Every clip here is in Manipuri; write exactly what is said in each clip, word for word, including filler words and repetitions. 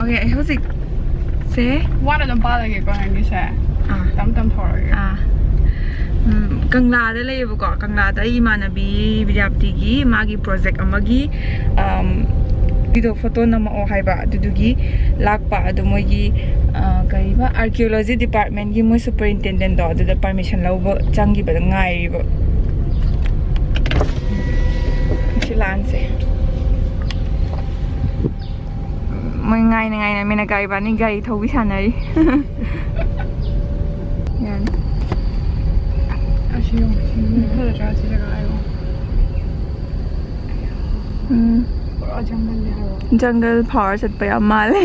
Okay, ꯑꯩ ꯍꯧꯖꯤꯛꯁꯦ, ꯋꯥꯅ ꯑꯗꯨꯝ ꯄꯥꯜꯂꯒꯦꯀꯣ ꯅꯪꯒꯤꯁꯦ꯫ ꯑꯥ꯫ ꯇꯞ ꯇꯞ ꯊꯧꯔꯒꯦ꯫ ꯑꯥ꯫ ꯎꯝ, ꯀꯪꯂꯥꯗ ꯂꯩꯌꯦꯕꯀꯣ꯫ ꯀꯪꯂꯥꯗ ꯑꯩ ꯏꯃꯥꯟꯅꯕꯤ ꯕꯤꯗ꯭ꯌꯥꯞꯇꯤꯒꯤ ꯃꯥꯒꯤ project ꯑꯃꯒꯤ, ꯑꯝ, video photo ꯅꯝꯃꯛꯑꯣ ꯍꯥꯏꯕ꯫ ꯑꯗꯨꯗꯨꯒꯤ ꯂꯥꯛꯄ꯫ ꯑꯗꯣ ꯃꯣꯏꯒꯤ, ꯑ, ꯀꯔꯤꯕ, archaeology department ꯒꯤ ꯃꯣꯏ superintendent ꯗꯣ ꯑꯗꯨꯗ permission ꯂꯧꯕ ꯆꯪꯈꯤꯕꯗ ꯉꯥꯏꯔꯤꯕ꯫ ꯁꯤ ꯂꯥꯟꯁꯦ꯫ ꯃꯣꯏ ꯉꯥꯏꯅ ꯉꯥꯏꯅ ꯃꯦꯅꯀꯥ ꯏꯕꯥꯅꯤ ꯒꯥꯔꯤ ꯊꯧꯕꯤ ꯁꯥꯟꯅꯔꯤ꯫ ꯌꯥꯅꯤ꯫ ꯑꯁꯤ ꯌꯦꯡꯉꯣ, ꯁꯤ ꯌꯦꯡꯉꯣ꯫ ꯐꯖꯗ꯭ꯔꯥ ꯁꯤ ꯖꯒꯥ ꯌꯦꯡꯉꯣ꯫ ꯎꯝ꯫ ꯄꯨꯔꯥ ꯖꯪꯒꯜꯅꯦ ꯍꯥꯏꯕ꯫ ꯖꯪꯒꯜ ꯐꯥꯎꯔ ꯆꯠꯄ ꯌꯥꯝ ꯃꯥꯜꯂꯦ꯫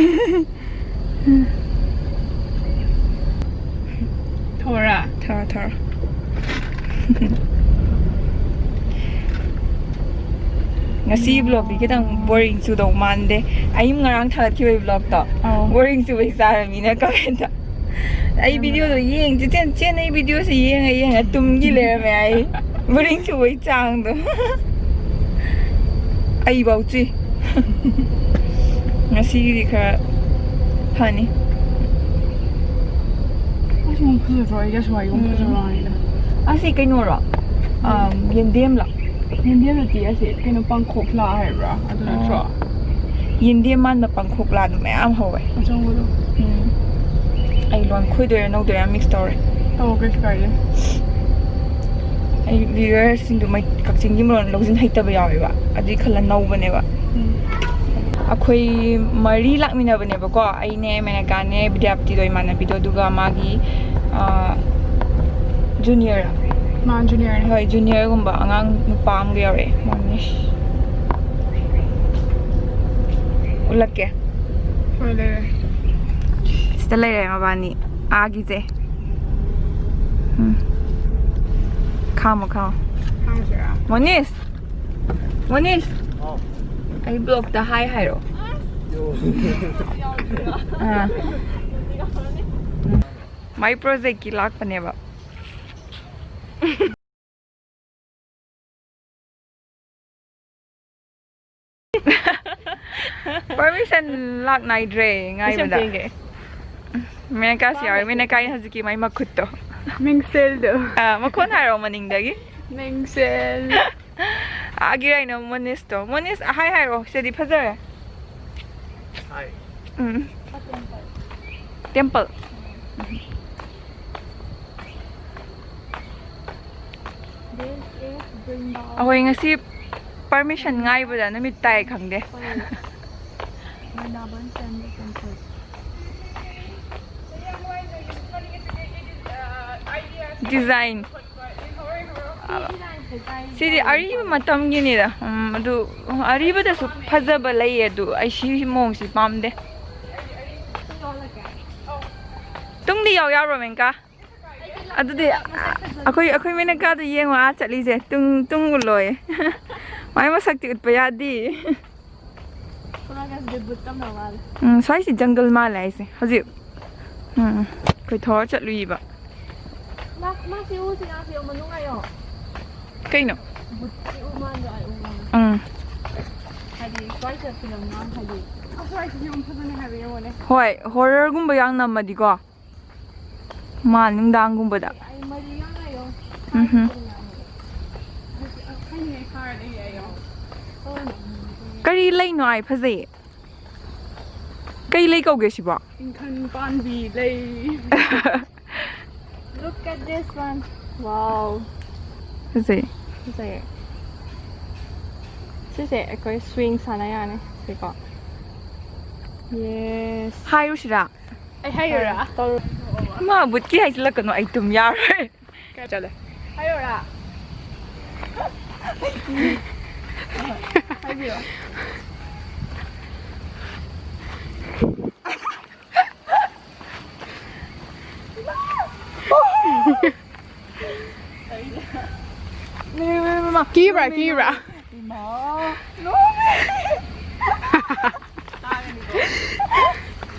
ꯊꯣꯔꯥ꯫ ꯊꯣꯔꯥ, ꯊꯣꯔꯥ꯫ ꯉꯁꯤ vlog ꯇꯤ ꯈꯤꯇꯪ boring ꯆꯨꯗꯧ ꯃꯥꯟꯗꯦ꯫ ꯑꯩ ꯉꯔꯥꯡ ꯊꯥꯒꯠꯈꯤꯕꯒꯤ vlog ꯇꯣ꯫ ꯑꯧ꯫ Boring ꯆꯨꯕꯩ ꯆꯥꯔ ꯃꯤꯅ comment ꯇ꯫ ꯑꯩ video ꯗꯣ ꯌꯦꯡ, ꯆꯦꯆꯦꯟ, ꯆꯦꯟ ꯑꯩ video ꯁꯦ ꯌꯦꯡꯉ ꯌꯦꯡꯉ ꯇꯨꯝꯒꯤ ꯂꯩꯔꯝꯃꯦ ꯑꯩ꯫ Boring ꯆꯨꯕꯩ ꯆꯥꯡꯗꯣ꯫ ꯑꯩꯐꯧ ꯆꯨꯏ꯫ ꯉꯁꯤꯒꯤꯗꯤ ꯈꯔ ꯐꯅꯤ꯫ ꯑꯁ, ꯌꯥꯝ ꯐꯖꯗ꯭ꯔꯣ? ꯑꯩꯒꯁꯨ ꯍꯥꯏ, ꯌꯥꯝ ꯐꯖꯕ ꯋꯥꯅꯤꯗ꯫ ꯑꯁꯤ ꯀꯩꯅꯣꯔꯣ? ꯑꯝ, ꯌꯦꯟꯗꯦꯝꯂꯣ? ꯌꯦꯟꯗꯦꯝ ꯅꯠꯇꯦ, ꯑꯁꯤ ꯀꯩꯅꯣ, ꯄꯥꯡꯈꯣꯛꯂꯥ ꯍꯥꯏꯕ꯭ꯔꯥ? ꯑꯗꯨ ꯅꯠꯇ꯭ꯔꯣ? ꯑꯣ꯫ ꯌꯦꯟꯗꯦꯝ ꯃꯥꯟꯕ ꯄꯥꯡꯈꯣꯛꯂꯥꯗꯨ ꯃꯌꯥꯝ ꯍꯧꯋꯦ꯫ ꯑꯆꯧꯕꯗꯣ꯫ ꯎꯝ꯫ ꯑꯩ ꯂꯣꯟ ꯈꯣꯏꯗꯣꯏꯔꯥ ꯅꯧꯗꯣꯏꯔꯥ mix ꯇꯧꯔꯦ꯫ ꯇꯧ, ꯀꯩꯁꯨ ꯀꯥꯏꯗꯦ꯫ ꯑꯩ viewer ꯁꯤꯡꯗꯨ ꯃꯩ-, ꯀꯛꯆꯤꯡꯒꯤ ꯃꯔꯣꯟ ꯂꯧꯁꯤꯟ ꯍꯩꯇꯕ ꯌꯥꯎꯋꯦꯕ꯫ ꯑꯗꯨꯏ ꯈꯜꯂ ꯅꯧꯕꯅꯦꯕ꯫ ꯎꯝ꯫ ꯑꯩꯈꯣꯏ ꯃꯔꯤ ꯂꯥꯛꯃꯤꯟꯅꯕꯅꯦꯕꯀꯣ꯫ ꯑꯩꯅꯦ, ꯃꯦꯅꯀꯥꯅꯦ, ꯕꯤꯗ꯭ꯌꯥꯄꯇꯤꯗꯣ ꯏꯃꯥꯟꯅꯕꯤꯗꯣ, ꯑꯗꯨꯒ ꯃꯥꯒꯤ, ꯑ, junior꯫ ꯃꯥ junior ꯅꯦ꯫ ꯍꯣꯏ, junior ꯒꯨꯝꯕ ꯑꯉꯥꯡ ꯅꯨꯄꯥ ꯑꯃꯒ ꯌꯥꯎꯔꯛꯑꯦ꯫ ꯃꯣꯅꯤꯁ꯫ ꯎꯠꯂꯛꯀꯦ꯫ ꯍꯣꯏ, ꯂꯩꯔꯦ꯫ ꯁꯤꯗ ꯂꯩꯔꯦ ꯃꯕꯥꯅꯤ꯫ ꯑꯥꯒꯤꯁꯦ꯫ ꯎꯝ꯫ ꯈꯥꯝꯃꯣ, ꯈꯥꯝꯃꯣ꯫ ꯈꯥꯝꯃꯁꯤꯔꯥ? ꯃꯣꯅꯤꯁ! ꯃꯣꯅꯤꯁ! ꯍꯥꯎ꯫ ꯑꯩ vlog ꯇ hi ꯍꯥꯏꯔꯣ꯫ ꯌꯣ꯫ ꯑꯥ꯫ ꯎꯝ꯫ My project ꯀꯤ ꯂꯥꯛꯄꯅꯦꯕ꯫ Permission ꯂꯥꯛ ꯅꯥꯏꯗ꯭ꯔꯦ ꯉꯥꯏꯕꯗ꯫ ꯃꯦꯅꯀꯥꯁꯤ ꯌꯥꯎꯔꯦ꯫ ꯃꯦꯅꯀꯥꯒꯤ ꯍꯧꯖꯤꯛꯀꯤ ꯃꯥꯏ ꯃꯈꯨꯠꯇꯣ꯫ ꯃꯤꯡꯁꯦꯜꯗꯣ꯫ ꯑꯥ, ꯃꯈꯣꯟ ꯍꯥꯏꯔꯛꯑꯣ ꯃꯅꯤꯡꯗꯒꯤ꯫ ꯃꯤꯡꯁꯦꯜ꯫ ꯑꯥꯒꯤ ꯔꯥꯏꯅꯣ ꯃꯣꯅꯤꯁꯇꯣ꯫ ꯃꯣꯅꯤꯁ, ꯍꯥꯏ ꯍꯥꯏꯔꯛꯑꯣ꯫ ꯁꯤꯗꯤ ꯐꯖꯔꯦ꯫ ꯍꯥꯏ꯫ ꯎꯝ꯫ ꯇꯦꯝꯄꯜ꯫ ꯑꯩꯈꯣꯏ ꯉꯁꯤ permission ꯉꯥꯏꯕꯗ ꯅꯨꯃꯤꯠ ꯇꯥꯏ ꯈꯪꯗꯦ꯫ Design꯫ ꯁꯤꯗꯤ ꯑꯔꯤꯕ ꯃꯇꯝꯒꯤꯅꯤꯗ꯫ ꯎꯝ, ꯑꯗꯨ ꯑꯔꯤꯕꯗꯁꯨ ꯐꯖꯕ ꯂꯩꯌꯦ, ꯑꯗꯨ ꯑꯩ ꯁꯤ ꯃꯑꯣꯡꯁꯤ ꯄꯥꯝꯗꯦ꯫ ꯇꯨꯡꯗꯤ ꯌꯥꯎ ꯌꯥꯕ꯭ꯔꯣ, ꯃꯦꯅꯀꯥ? ꯑꯗꯨꯗꯤ ꯑꯩꯈꯣꯏ, ꯑꯩꯈꯣꯏ ꯃꯦꯅꯀꯥꯗꯣ ꯌꯦꯡꯉꯣ, ꯑꯥ ꯆꯠꯂꯤꯁꯦ꯫ ꯇꯨꯡ, ꯇꯨꯡ ꯎꯠꯂꯣꯌꯦ꯫ ꯃꯥꯏ ꯃꯁꯛꯇꯤ ꯎꯠꯄ ꯌꯥꯗꯦ꯫ ꯁꯣꯅꯥꯀꯟꯁꯤꯗꯤ ꯕꯨꯠ ꯇꯝꯅꯕ ꯃꯥꯜꯂꯦ꯫ ꯎꯝ, ꯁ꯭ꯋꯥꯏꯁꯤ ꯖꯪꯒꯜ ꯃꯥꯜꯂꯦ ꯍꯥꯏꯁꯦ꯫ ꯍꯧꯖꯤꯛ, ꯎꯝ, ꯎꯝ, ꯑꯩꯈꯣꯏ ꯊꯣꯔ ꯆꯠꯂꯨꯏꯕ꯫ ꯃꯥ, ꯃꯥ ꯁꯤ ꯎꯁꯤ, ꯃꯥ ꯁꯤ ꯃꯅꯨꯡ ꯍꯥꯏꯌꯣ꯫ ꯀꯩꯅꯣ? ꯕꯨꯠꯀꯤ ꯎ ꯃꯥꯟꯗ꯭ꯔꯣ? ꯑꯩ ꯎ ꯃꯥꯟꯗ꯭ꯔꯣ? ꯎꯝ꯫ ꯍꯥꯏꯗꯤ ꯁ꯭ꯋꯥꯏꯁꯤꯗ ꯐꯤꯂꯝ ꯉꯥꯡ ꯍꯥꯏꯗꯤ꯫ ꯑꯁ, ꯁ꯭ꯋꯥꯏꯁꯤꯗꯤ ꯌꯥꯝ ꯐꯖꯅ ꯍꯥꯏꯕ ꯌꯦꯡꯉꯣꯅꯦ꯫ ꯍꯣꯏ, horror ꯒꯨꯝꯕ ꯌꯥꯝ ꯅꯝꯃꯗꯤꯀꯣ꯫ ꯃꯥ ꯅꯨꯡꯗꯥꯡꯒꯨꯝꯕꯗ꯫ ꯑꯩ ꯃꯔꯤ ꯌꯥꯝ ꯂꯩꯌꯣ꯫ ꯎꯝꯍꯨꯝ꯫ ꯍꯥꯏꯅꯤꯡꯉꯥꯏ ꯈꯔ ꯂꯩ ꯑꯩ ꯌꯥꯎ꯫ ꯀꯔꯤ ꯂꯩꯅꯣ ꯑꯩ ꯐꯖꯩꯌꯦ? ꯀꯩ ꯂꯩ ꯀꯧꯒꯦ ꯁꯤꯕꯣ? ꯏꯪꯈꯟ ꯄꯥꯟꯕꯤ ꯂꯩ꯫ Look at this one. Wow. ꯐꯖꯩ꯫ ꯐꯖꯩꯌꯦ꯫ ꯁꯤꯁꯦ ꯑꯩꯈꯣꯏ swing ꯁꯥꯟꯅ ꯌꯥꯅꯤ꯫ ꯁꯤꯀꯣ꯫ Yes. ꯍꯥꯏꯔꯨꯁꯤꯔꯥ? ꯑꯩ ꯍꯥꯏꯔꯨꯔꯥ? ꯇꯧꯔꯣ꯫ ꯃꯥ ꯕꯨꯠꯀꯤ ꯍꯥꯏꯖꯤꯜꯂꯛꯀꯅꯨ, ꯑꯩ ꯇꯨꯝ ꯌꯥꯔꯣꯏ꯫ ꯀꯥꯏ ꯆꯠꯂꯦ? ꯍꯥꯏꯔꯨꯔꯥ? ꯍꯥꯏꯕꯤꯌꯣ꯫ ꯀꯤꯕ꯭ꯔꯥ, ꯀꯤꯕ꯭ꯔꯥ? ꯏꯃꯥ꯫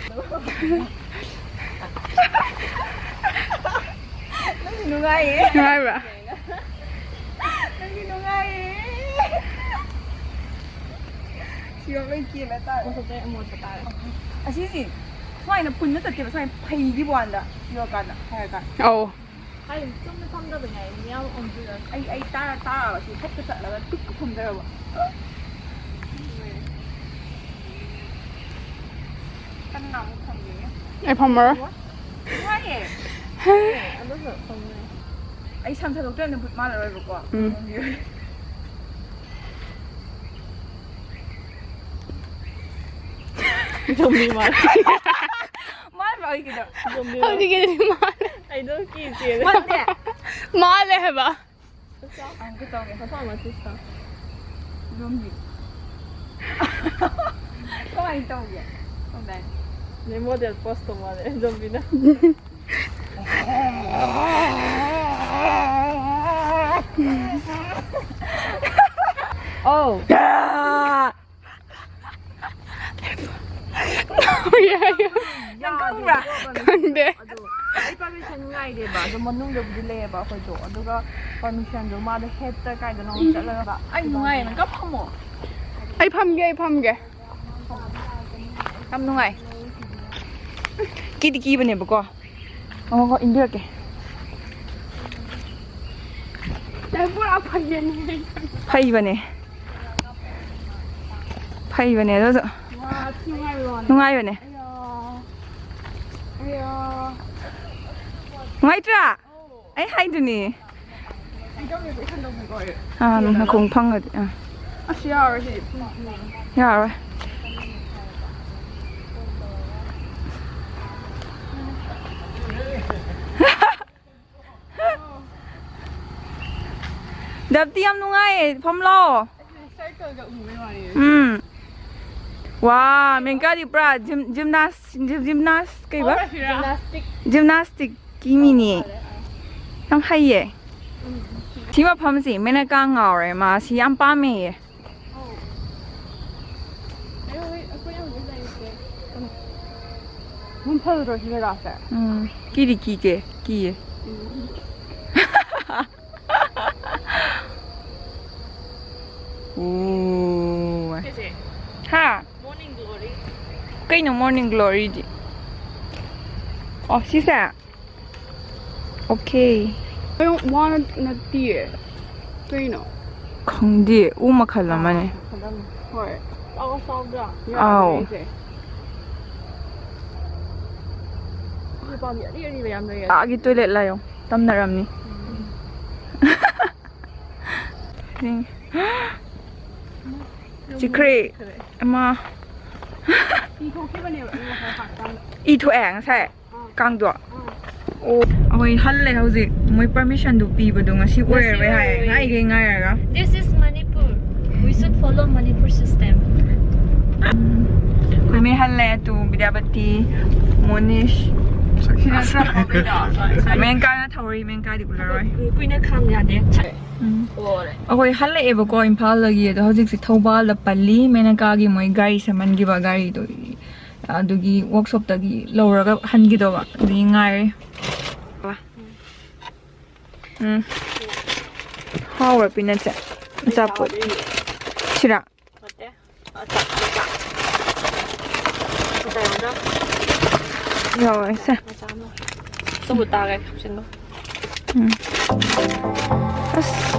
ꯅꯪꯗꯤ ꯅꯨꯡꯉꯥꯏꯌꯦ꯫ ꯅꯨꯡꯉꯥꯏꯕ꯭ꯔꯥ? ꯅꯪꯗꯤ ꯅꯨꯡꯉꯥꯏꯌꯦ꯫ ꯐꯤꯔꯣꯜ ꯂꯣꯏ ꯀꯦꯜꯂ ꯇꯥꯔꯦ꯫ ꯃꯊꯛꯇ ꯑꯃꯣꯠꯄ ꯇꯥꯔꯦ꯫ ꯑꯁꯤꯁꯤ ꯁꯨꯃꯥꯏꯅ ꯄꯨꯟꯅ ꯆꯠꯇꯦꯕ, ꯁꯨꯃꯥꯏꯅ ꯐꯩꯈꯤꯕ ꯋꯥꯅꯤꯗ ꯌꯧꯔꯀꯥꯟꯗ ꯍꯥꯏꯔꯀꯥꯟꯗ꯫ ꯑꯧ꯫ ꯍꯥꯏꯗꯤ ꯆꯨꯝꯅ ꯊꯝꯗꯕꯅꯦ ꯍꯥꯏꯗꯤ ꯃꯤꯌꯥꯝ ꯑꯣꯟꯗꯣꯏꯔ꯫ ꯑꯩ ꯑꯩ ꯇꯥꯔ ꯇꯥꯔꯕ ꯁꯤ ꯐꯠꯇ ꯇꯠꯂꯒ ꯇꯨꯛ ꯈꯨꯝꯗ꯭ꯔꯕ꯫ ꯀꯅꯥꯃꯨꯛ ꯐꯝꯒꯦ? ꯑꯩ ꯐꯝꯃꯔꯣꯏ꯫ ꯅꯨꯡꯉꯥꯏꯌꯦ꯫ ꯑꯗꯨꯁꯨ ꯐꯝꯃꯦ꯫ ꯑꯩ ꯁꯝ ꯊꯥꯗꯣꯛꯇ꯭ꯔꯕꯅꯤꯅ ꯕꯨꯠ ꯃꯥꯜꯂꯔꯣꯏꯕꯀꯣ꯫ ꯎꯝ꯫ ꯖꯣꯝꯕꯤ ꯃꯥꯜꯂꯦ꯫ ꯃꯥꯟꯕ꯭ꯔꯣ ꯑꯩꯒꯤꯗꯣ? ꯖꯣꯝꯕꯤ ꯃꯥꯜꯂꯦ꯫ ꯍꯧꯖꯤꯛꯀꯤꯗꯨꯗꯤ ꯃꯥꯜꯂꯦ꯫ ꯑꯩꯗꯣ ꯀꯤ ꯆꯦꯜꯂꯦ꯫ ꯃꯥꯟꯗꯦ꯫ ꯃꯥꯜꯂꯦ ꯍꯥꯏꯕ꯫ ꯑꯃꯨꯛꯀ ꯇꯧꯒꯦ꯫ ꯃꯐꯝ ꯑꯃ ꯆꯨꯁ ꯇꯧ꯫ ꯖꯣꯝꯕꯤ꯫ ꯀꯃꯥꯏꯅ ꯇꯧꯒꯦ? ꯇꯧꯗꯥꯏꯅꯦ? ꯅꯣꯏ ꯃꯣꯗꯦꯜ ꯄꯣꯁ ꯇꯧ ꯃꯥꯜꯂꯦ ꯖꯣꯝꯕꯤꯅ꯫ ꯑꯧ꯫ ꯅꯪ ꯈꯪꯕ꯭ꯔꯥ? ꯈꯪꯗꯦ꯫ ꯑꯗꯣ ꯑꯩ ꯄꯥꯔꯃꯤꯁꯟ ꯉꯥꯏꯔꯦꯕ, ꯑꯗꯣ ꯃꯅꯨꯡꯗꯕꯨꯗꯤ ꯂꯩꯌꯦꯕ ꯑꯩꯈꯣꯏꯗꯣ, ꯑꯗꯨꯒ ꯄꯥꯔꯃꯤꯁꯟꯗꯣ ꯃꯥꯗꯣ ꯍꯦꯠꯇ ꯀꯥꯏꯗꯅꯣ ꯆꯠꯂꯒ ꯑꯩ ꯅꯨꯡꯉꯥꯏꯌꯦ, ꯅꯪ ꯀꯞ ꯐꯝꯃꯣ꯫ ꯑꯩ ꯐꯝꯒꯦ, ꯑꯩ ꯐꯝꯒꯦ꯫ ꯌꯥꯝ ꯅꯨꯡꯉꯥꯏ꯫ ꯀꯤꯗꯤ ꯀꯤꯕꯅꯦꯕꯀꯣ꯫ ꯑꯃꯨꯛ ꯏꯟꯕꯤꯔꯛꯀꯦ꯫ ꯅꯪ ꯄꯨꯔꯥ ꯐꯩꯌꯦꯅꯦ꯫ ꯐꯩꯕꯅꯦ꯫ ꯐꯩꯕꯅꯦ ꯑꯗꯨꯁꯨ꯫ ꯋꯥ, ꯊꯤ ꯅꯨꯡꯉꯥꯏꯕ ꯋꯥꯅꯦ꯫ ꯅꯨꯡꯉꯥꯏꯕꯅꯦ꯫ ꯑꯌꯥ꯫ ꯑꯌꯥ꯫ ꯅꯨꯡꯉꯥꯏꯇ꯭ꯔꯥ? ꯑꯩ ꯍꯥꯏꯗꯨꯅꯤ꯫ ꯑꯥ, ꯅꯈꯣꯡ ꯐꯪꯉꯗꯤ꯫ ꯑꯥ꯫ ꯑꯁ, ꯌꯥꯔꯣꯏ ꯁꯤ꯫ ꯌꯥꯔꯣꯏ꯫ ꯗꯞꯇꯤ ꯌꯥꯝ ꯅꯨꯡꯉꯥꯏꯌꯦ, ꯐꯝꯂꯣ꯫ ꯁꯥꯏꯀꯜꯒ ꯎꯕꯩ ꯋꯥꯅꯤ꯫ ꯎꯝ꯫ ꯋꯥ, ꯃꯦꯟꯀꯥꯗꯤ ꯄꯨꯔꯥ ꯖꯤꯝ-, ꯖꯤꯝꯅꯥꯁ-, ꯖꯤꯝ-, ꯖꯤꯝꯅꯥꯁ ꯀꯩꯕ? ꯑꯣ, ꯁꯤꯔꯥ? ꯖꯤꯝꯅꯥꯁ ꯀꯤ ꯃꯤꯅꯤ꯫ ꯃꯥꯜꯂꯦ, ꯑꯥ꯫ ꯌꯥꯝ ꯍꯩꯌꯦ꯫ ꯎꯝ꯫ ꯁꯤ ꯃꯐꯝꯁꯤ ꯃꯦꯅꯀꯥ ꯉꯥꯎꯔꯦ, ꯃꯥ ꯁꯤ ꯌꯥꯝ ꯄꯥꯝꯃꯦꯌꯦ꯫ ꯑꯧ꯫ ꯑꯩ ꯍꯧꯖꯤꯛ, ꯑꯩꯈꯣꯏ ꯍꯧꯖꯤꯛ ꯂꯩꯔꯤꯁꯦ ꯀꯩꯅꯣ꯫ ꯃꯐꯝ ꯐꯖꯗ꯭ꯔꯣ ꯁꯤ ꯖꯒꯥꯁꯦ? ꯎꯝ꯫ ꯀꯤꯗꯤ ꯀꯤꯒꯦ, ꯀꯤꯌꯦ꯫ ꯎꯝ꯫ ꯑꯣ꯫ ꯁꯤꯁꯦ꯫ ꯍꯥ? ꯀꯩꯅꯣ morning gloryꯗꯤ? ꯑꯣ, ꯁꯤꯁꯦ? Okay. ꯋꯥꯅ ꯅꯠꯇꯤꯌꯦ꯫ ꯀꯩꯅꯣ? ꯈꯪꯗꯦ, ꯎ ꯃꯈꯜ ꯑꯃꯅꯦ꯫ ꯍꯣꯏ꯫ ꯆꯥꯎꯕ ꯆꯥꯎꯗ꯭ꯔꯥ? ꯑꯥꯎ꯫ ꯌꯥꯝꯃꯦ꯫ ꯎ ꯄꯥꯝꯕꯤ ꯑꯔꯤ ꯑꯔꯤꯕ ꯌꯥꯝ ꯂꯩꯌꯦ꯫ ꯑꯥꯒꯤ toilet ꯂꯥꯏꯌꯣ ꯇꯝꯅꯔꯝꯅꯤ꯫ ꯎꯝ꯫ ꯆꯤꯛꯈ꯭ꯔꯦ꯫ ꯑꯃ꯫ ꯏ ꯊꯣꯛꯈꯤꯕꯅꯦꯕ ꯑꯩ ꯉꯁꯥꯏ ꯍꯥꯠꯀꯥꯟꯗ꯫ ꯏ ꯊꯣꯛꯑꯦ ꯉꯁꯥꯏ? ꯑꯥ꯫ ꯀꯥꯡꯗꯣ? ꯑꯥ꯫ ꯑꯣ꯫ ꯑꯩꯈꯣꯏ ꯍꯜꯂꯦ ꯍꯧꯖꯤꯛ꯫ ꯃꯣꯏ permissionꯗꯨ ꯄꯤꯕꯗꯣ ꯉꯁꯤ ꯉꯁꯤ ꯑꯣꯏꯔꯔꯣꯏ ꯍꯥꯏ꯫ ꯑꯣꯏꯔꯔꯣꯏ꯫ ꯉꯥꯏꯒꯩ ꯉꯥꯏꯔꯒ꯫ This is Manipur. We should follow Manipur system. ꯑꯩꯈꯣꯏ ꯃꯩ ꯍꯜꯂꯦ꯫ ꯇꯨ ꯕꯤꯗ꯭ꯌꯥꯄꯇꯤ, ꯃꯣꯅꯤꯁ꯫ ꯁꯤ ꯅꯠꯇ꯭ꯔꯣ? ꯃꯦꯟꯀꯥꯅ ꯊꯧꯔꯤ, ꯃꯦꯟꯀꯥꯗꯤ ꯎꯔꯔꯣꯏ꯫ ꯀꯨꯏꯅ ꯈꯥꯝ ꯌꯥꯗꯦ꯫ ꯎꯝ꯫ ꯑꯩꯈꯣꯏ ꯍꯜꯂꯛꯑꯦꯕꯀꯣ ꯏꯝꯐꯥꯜꯗꯒꯤ꯫ ꯑꯗꯣ ꯍꯧꯖꯤꯛꯁꯦ ꯊꯧꯕꯥꯜꯗ ꯄꯜꯂꯤ꯫ ꯃꯦꯅꯀꯥꯒꯤ ꯃꯣꯏ ꯒꯥꯔꯤ ꯁꯦꯝꯍꯟꯈꯤꯕ ꯒꯥꯔꯤꯗꯣ, ꯑꯗꯨꯒꯤ workshopꯇꯒꯤ ꯂꯧꯔꯒ ꯍꯟꯈꯤꯗꯧꯕ꯫ ꯑꯗꯨꯒꯤ ꯉꯥꯏꯔꯤ꯫ ꯎꯝ꯫ ꯍꯥꯎꯕ꯭ꯔꯥ peanutꯁꯦ? ꯑꯆꯥꯄꯣꯠ꯫ ꯁꯤꯔꯥ? ꯅꯠꯇꯦ꯫ ꯑꯆꯥ-, ꯃꯆꯥ꯫ ꯃꯆꯥ ꯌꯥꯎꯗ꯭ꯔꯥ? ꯌꯥꯎꯋꯦꯁꯦ꯫ ꯃꯆꯥ ꯑꯃ꯫ ꯑꯆꯧꯕ ꯇꯥꯒꯦ ꯍꯥꯞꯆꯤꯟꯕ꯫ ꯎꯝ꯫ ꯑꯁ꯫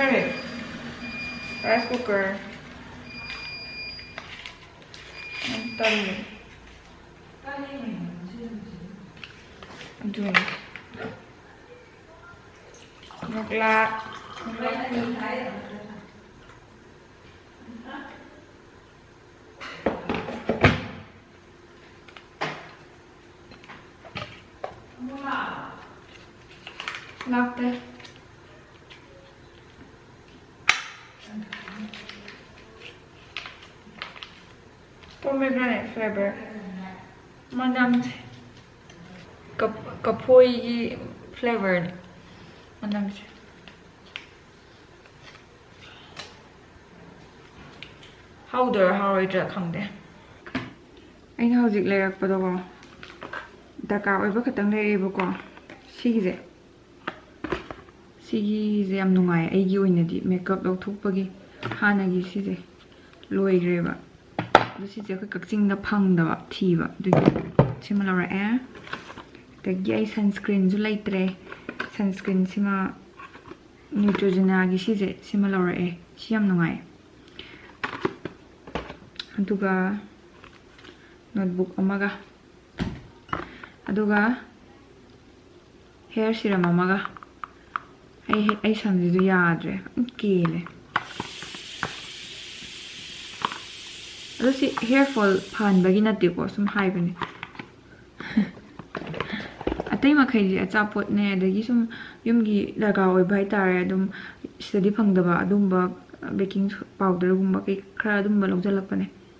Rice cooker. ꯌꯥꯝ ꯇꯜꯂꯦ꯫ ꯑꯗꯨꯅꯤ꯫ ꯅꯣꯛꯂꯥ꯫ ꯂꯥꯛꯇꯦ꯫ Pomegranate flavor. ꯃꯅꯝꯁꯦ꯫ ꯀꯞ-, ꯀꯐꯣꯏꯒꯤ flavorꯅꯦ ꯃꯅꯝꯁꯦ꯫ ꯍꯥꯎꯗꯣꯏꯔꯥ ꯍꯥꯎꯔꯣꯏꯗ꯭ꯔꯥ ꯈꯪꯗꯦ꯫ ꯑꯩꯅ ꯍꯧꯖꯤꯛ ꯂꯩꯔꯛꯄꯗꯀꯣ, ꯗꯔꯀꯥꯔ ꯑꯣꯏꯕ ꯈꯛꯇꯪ ꯂꯩꯔꯛꯑꯦꯕꯀꯣ꯫ ꯁꯤꯒꯤꯁꯦ, ꯁꯤꯒꯤꯁꯦ ꯌꯥꯝ ꯅꯨꯡꯉꯥꯏ ꯑꯩꯒꯤ ꯑꯣꯏꯅꯗꯤ꯫ Makeup ꯂꯧꯊꯣꯛꯄꯒꯤ ꯍꯥꯟꯅꯒꯤ ꯁꯤꯁꯦ ꯂꯣꯏꯈ꯭ꯔꯦꯕ꯫ ꯑꯗꯣ ꯁꯤꯁꯦ ꯑꯩꯈꯣꯏ ꯀꯛꯆꯤꯡꯗ ꯐꯪꯗꯕ, ꯊꯤꯕ, ꯑꯗꯨꯒꯤ ꯁꯤꯃ ꯂꯧꯔꯛꯑꯦ꯫ ꯑꯗꯒꯤ ꯑꯩ sunscreenꯁꯨ ꯂꯩꯇ꯭ꯔꯦ꯫ Sunscreenꯁꯤꯃ Neutrogenaꯒꯤ ꯁꯤꯁꯦ, ꯁꯤꯃ ꯂꯧꯔꯛꯑꯦ꯫ ꯁꯤ ꯌꯥꯝ ꯅꯨꯡꯉꯥꯏ꯫ ꯑꯗꯨꯒ notebook ꯑꯃꯒ, ꯑꯗꯨꯒ hair serum ꯑꯃꯒ꯫ ꯑꯩ ꯍꯦ-, ꯑꯩ ꯁꯝꯁꯤꯁꯨ ꯌꯥꯗ꯭ꯔꯦ, ꯑꯗꯨꯝ ꯀꯦꯜꯂꯦ꯫ ꯑꯗꯣ ꯁꯤ hair fall ꯐꯍꯟꯕꯒꯤ ꯅꯠꯇꯦꯀꯣ, ꯁꯨꯝ ꯍꯥꯏꯕꯅꯦ꯫ ꯑꯇꯩ ꯃꯈꯩꯗꯤ ꯑꯆꯥꯄꯣꯠꯅꯦ, ꯑꯗꯒꯤ ꯁꯨꯝ ꯌꯨꯝꯒꯤ ꯗꯔꯀꯥꯔ ꯑꯣꯏꯕ ꯍꯥꯏꯇꯥꯔꯦ, ꯑꯗꯨꯝ ꯁꯤꯗꯗꯤ ꯐꯪꯗꯕ ꯑꯗꯨꯝꯕ baking powderꯒꯨꯝꯕ ꯀꯩ ꯈꯔ ꯑꯗꯨꯝꯕ ꯂꯧꯁꯤꯜꯂꯛꯄꯅꯦ꯫